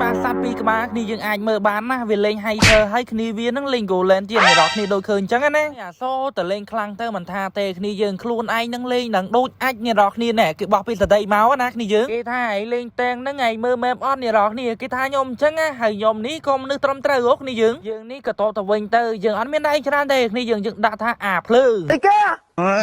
ប៉ះសត្វពីរក្បាលគ្នាយើងអាចមើលបានណាវាលេង Hyper ហើយគ្នាវានឹងលេង Golan ទៀតអ្នកនរគ្នាដូចឃើញអញ្ចឹងណាអាសូទៅលេងខ្លាំងទៅមិនថាទេគ្នាយើងខ្លួនឯងនឹងលេងនឹងដូចអាចអ្នកនរគ្នាណែគេបោះពីសដីមកណាគ្នាយើងគេថាឯងលេងតែងហ្នឹងឯងមើល map អត់អ្នកនរគ្នាគេថាខ្ញុំអញ្ចឹងណាហើយខ្ញុំនេះក៏មនុស្សត្រឹមត្រូវហ៎គ្នាយើងយើងនេះក៏តបទៅវិញទៅយើងអត់មានដៃច្រើនទេគ្នាយើងយើងដាក់ថាអាភ្លើ អីគេ ហើ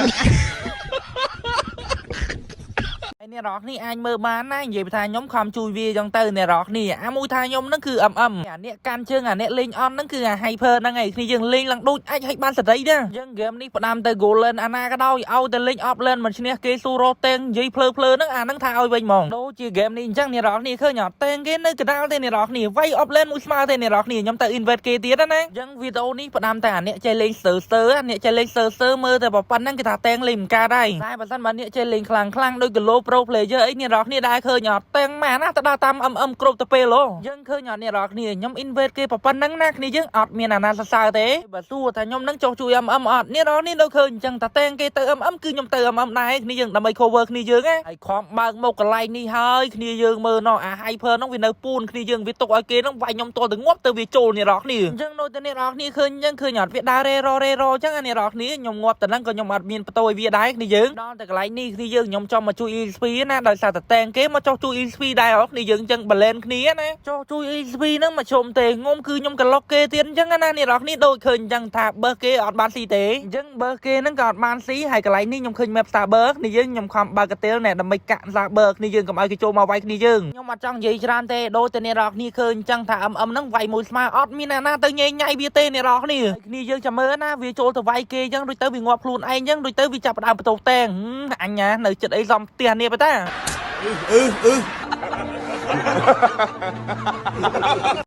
យអ្នកនរគ្នាអាចមើលបានណានិយាយថាខ្ញុំខំជួយវាអញ្ចឹងទៅអ្នកនរគ្នាអាមួយថាខ្ញុំហ្នឹងគឺ MM អាអ្នកកាន់ជើងអាអ្នកលេងអន់ហ្នឹងគឺអា Hyper ហ្នឹងឯងគ្នាយើងលេងឡើងដូចអាចឲ្យបានសេរីដែរអញ្ចឹងហ្គេមនេះផ្ដាំទៅ Golan អាណាក៏ដោយឲ្យតែលេង off lane មិនឈ្នះគេស៊ូរ៉ូតេងនិយាយភ្លើភ្លើហ្នឹងអាហ្នឹងថាឲ្យវិញហ្មងដូចជាហ្គេមនេះអញ្ចឹងអ្នកនរគ្នាឃើញអត់តេងគេនៅកណ្ដាលទេអ្នកនរគ្នាវាយ off lane មួយស្មើទេអ្នកនរគ្នាខ្ញុំទៅ invade គេទៀតណាអញ្ចឹងវីដេអូនេះផ្ដាំតែអាអ្នកចេះលេងស្ទើស្ទើអាអ្នកចេះលេងស្ទើស្ទើមើលតែប៉ុណ្្នឹងគេថាតេងលេងមិនកើតហើយតែបើសិនបើអ្នកចេះលេងខ្លាំងខ្លាំងដូចគីឡូ pro player អីអ្នកនរគ្នាដែរឃើញអត់តេងម៉ាណាទៅដល់តាម MM គ្រប់ទៅពេលហ៎យើងឃើញអត់អ្នកនរគ្នាខ្ញុំ invade គេប៉ុណ្្នឹងណាគ្នាយើងអត់មានអាណាសរសើរទេបើសួរថាខ្ញុំនឹងចុះជួយ MM អត់អ្នកនរគ្នាដូចឃើញអញ្ចឹងតាតេងគេទៅ MM គឺខ្ញុំទៅ MM ដែរគ្នាយើងដើម្បី cover គ្នាយើងណាហើយខំបើកមកកន្លែងនេះហើយគ្នាយើងមើលណោះអា hyper ហ្នឹងវានៅពូនគ្នាយើងវាទុកឲ្យគេហ្នឹងវាយខ្ញុំតទៅងាប់ទៅវាចូលអ្នកនរគ្នាអញ្ចឹងដូចតែអ្នកនរគ្នាឃើញអញ្ចឹងឃើញអត់វាដើររេររេរអញ្ចឹងអ្នកនរគ្នាខ្ញុំងាប់តែហ្នឹងក៏ខ្ញុំអត់មានបន្ទោឲ្យវាដែរគ្នាយើងដល់តែកន្លែងនេះគ្នាយើងខ្ញុំចង់មកជួយ EXP ណាដោយសារតែតែងគេមកចុះជួយ EXP ដែរហ៎គ្នាយើងអញ្ចឹង balance គ្នាណាចុះជួយ EXP ហ្នឹងមកជុំទេងុំគឺខ្ញុំក្លុកគេទៀតអញ្ចឹងណាអ្នកនរគ្នាដូចឃើញអញ្ចឹងថាបើគេអត់បានស៊ីទេអញ្ចឹងបើគេហ្នឹងក៏អត់បានស៊ីហើយកន្លែងនេះខ្ញុំឃើញ map Saber គ្នាយើងខ្ញុំខំបើកកន្ទេលណែដើម្បីកាក់ Saber គ្នាយើងកុំឲ្យគេចូលមកវាយគ្នាយើងខ្ញុំអត់ចង់និយាយច្រើនទេដូចតែអ្នកនរគ្នាឃើញអញ្ចឹងថា MM ហ្នឹងវាយមួយស្មើអត់មានអ្នកណាទៅញ៉ៃញ៉ៃវាទេអ្នកនរគ្នាហើយគ្នាយើងចាំមើលណាវាចូលទៅវាយគេអញ្ចឹងដូចទៅវាងាប់ខ្លួនឯងអញ្ចឹងដូចទៅវាចាប់ផ្ដើមបន្ទោតែងអញ្ញានៅចិត្តអីសំផ្ទះនេះបើតា អឺអឺ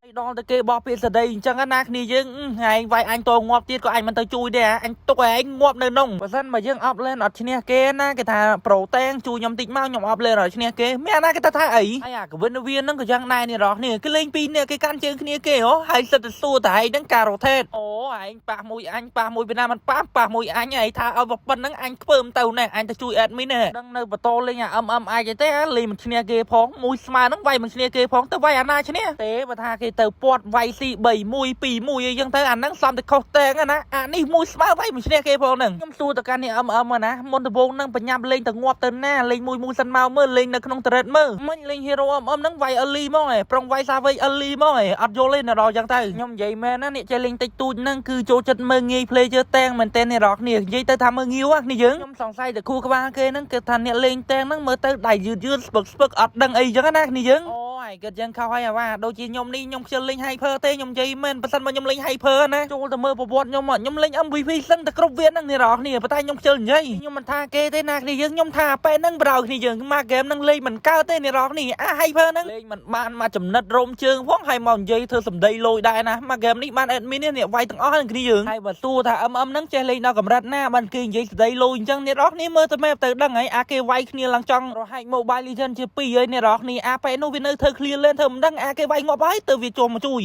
ហើយដល់ទៅគេបោះពាក្យសដីអញ្ចឹងណាគ្នាយើងឯងវាយអញតងាប់ទៀតក៏អញមិនទៅជួយដែរអញទុកឲ្យឯងងាប់នៅនោះបើសិនបើយើង off lane អត់ឈ្នះគេណាគេថា pro តែងជួយខ្ញុំតិចមកខ្ញុំ off lane អត់ឈ្នះគេមានអាណាគេថាថាអីហើយអាកវិនវាហ្នឹងក៏យ៉ាងដែរនេះរស់នេះគេលេងពីរនេះគេកាន់ជើងគ្នាគេហ៎ហើយសិតទៅសួរតែឯងហ្នឹងការ rotate អូឯងប៉ះមួយអញប៉ះមួយពីណាមិនប៉ះប៉ះមួយអញឯងថាឲ្យប៉ុណ្្នឹងអញខ្ពើមទៅណែអញទៅជួយ admin ណែដឹងនៅបន្តលេងអា MM អាចទេលេងមិនឈ្នះគេផងមួយស្មើហ្នឹងវាយមិនឈ្នះគេផងទៅវាយអាណាឈ្នះទេបើថាគេទៅពាត់វាយស៊ី3 1 2 1អីចឹងទៅអាហ្នឹងសំតែខុសតែងណាអានេះមួយស្មើវាយមិនឈ្នះគេផងហ្នឹងខ្ញុំសួរទៅកាន់នេះ MM ណាមុនដំបូងហ្នឹងបញ្ញាប់លេងទៅងាប់ទៅណាលេងមួយមួយសិនមកមើលលេងនៅក្នុង turret មើលមិញលេង hero MM ហ្នឹងវាយ early ហ្មងឯងប្រុងវាយ savage early ហ្មងឯងអត់យល់ទេនៅដល់ចឹងទៅខ្ញុំនិយាយមែនណាអ្នកចេះលេងតិចតួចហ្នឹងគឺចូលចិត្តមើលងាយ player តែងមែនតើអ្នកនរគ្នានិយាយទៅថាមើលងាវគ្នាយើងខ្ញុំសង្ស័យតែគូក្បាលគេហ្នឹងគឺថាអ្នកលេងតែងហ្នឹងមើលទៅដៃយឺតយឺតស្ពឹកស្ពឹកអត់ដឹងអីចឹងណាគ្នាយើងអូហើយគិតចឹងខុសហើយអាវ៉ាដូចជាខ្ញុំនេះខ្ញុំខ្ជិលលេង hyper ទេខ្ញុំនិយាយមែនបើសិនមកខ្ញុំលេង hyper ណាចូលទៅមើលប្រវត្តិខ្ញុំខ្ញុំលេង MVP សឹងតែគ្រប់វាហ្នឹងអ្នកនរគ្នាប៉ុន្តែខ្ញុំខ្ជិលនិយាយខ្ញុំមិនថាគេទេណាគ្នាយើងខ្ញុំថាពេលហ្នឹងប្រោគ្នាយើងមកហ្គេមហ្នឹងលេងមិនកើតទេអ្នកនរគ្នាអា hyper ហ្នឹងលេងមិនបានមកចំណិតរោមជើងផងហើយមកនិយាយធ្វើសម្ដីលយដែរណាមកហ្គេមនេះបាន admin នេះអ្នកវាយទាំងអស់ហ្នឹងគ្នាយើងហើយបើសួរថា MM ហ្នឹងចេះលេងដល់កម្រិតណាបានគេនិយាយសម្ដីលយអញ្ចឹងអ្នកនរគ្នាមើលទៅមែបទៅដឹងហើយអាគេវាយគ្នាឡើងចង់រហែក Mobile Legend ជា2ហើយអ្នកនរគ្នាអាពេលនោះវានៅធ្វើ clear lane ធ្វើមិនដឹងអាគេវាយងាប់ហើយទៅវាចូលមកជួយ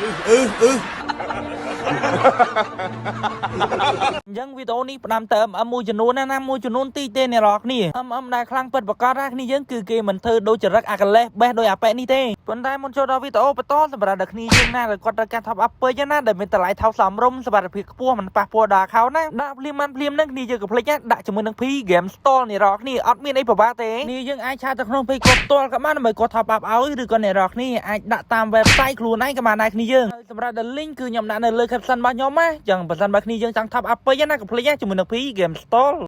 អឺអឺ អញ្ចឹងវីដេអូនេះផ្ដាំទៅ MM មួយចំនួនណាណាមួយចំនួនតិចទេអ្នកនរគ្នា MM ដែលខ្លាំងពិតប្រាកដណាគ្នាយើងគឺគេមិនធ្វើដូចចរិតអាកលេសបេះដោយអាប៉ែនេះទេប៉ុន្តែមុនចូលដល់វីដេអូបន្តសម្រាប់ដល់គ្នាយើងណាដែលគាត់ត្រូវការ top up ពេជ្រណាដែលមានតម្លៃថោកសមរម្យសុវត្ថិភាពខ្ពស់មិនប៉ះពាល់ដល់ account ណាដាក់ភ្លាមបានភ្លាមហ្នឹងគ្នាយើងក៏ភ្លេចណាដាក់ជាមួយនឹង P Game Store អ្នកនរគ្នាអត់មានអីពិបាកទេគ្នាយើងអាច chat ទៅក្នុង page គាត់ផ្ទាល់ក៏បានដើម្បីគាត់ top up ឲ្យឬក៏អ្នកនរគ្នាអាចដាក់តាម website ខ្លួនឯងក៏បានដែរគ្នាយើងហើយសម្រាប់ដល់ link គឺខ្ញុំដាក់នៅលើ caption របស់ខ្ញុំណាចឹងបើសិនបើគ្នាយើងចង់ top up ពេជ្រណាក៏ភ្លេចណាជាមួយនឹង P Game Store។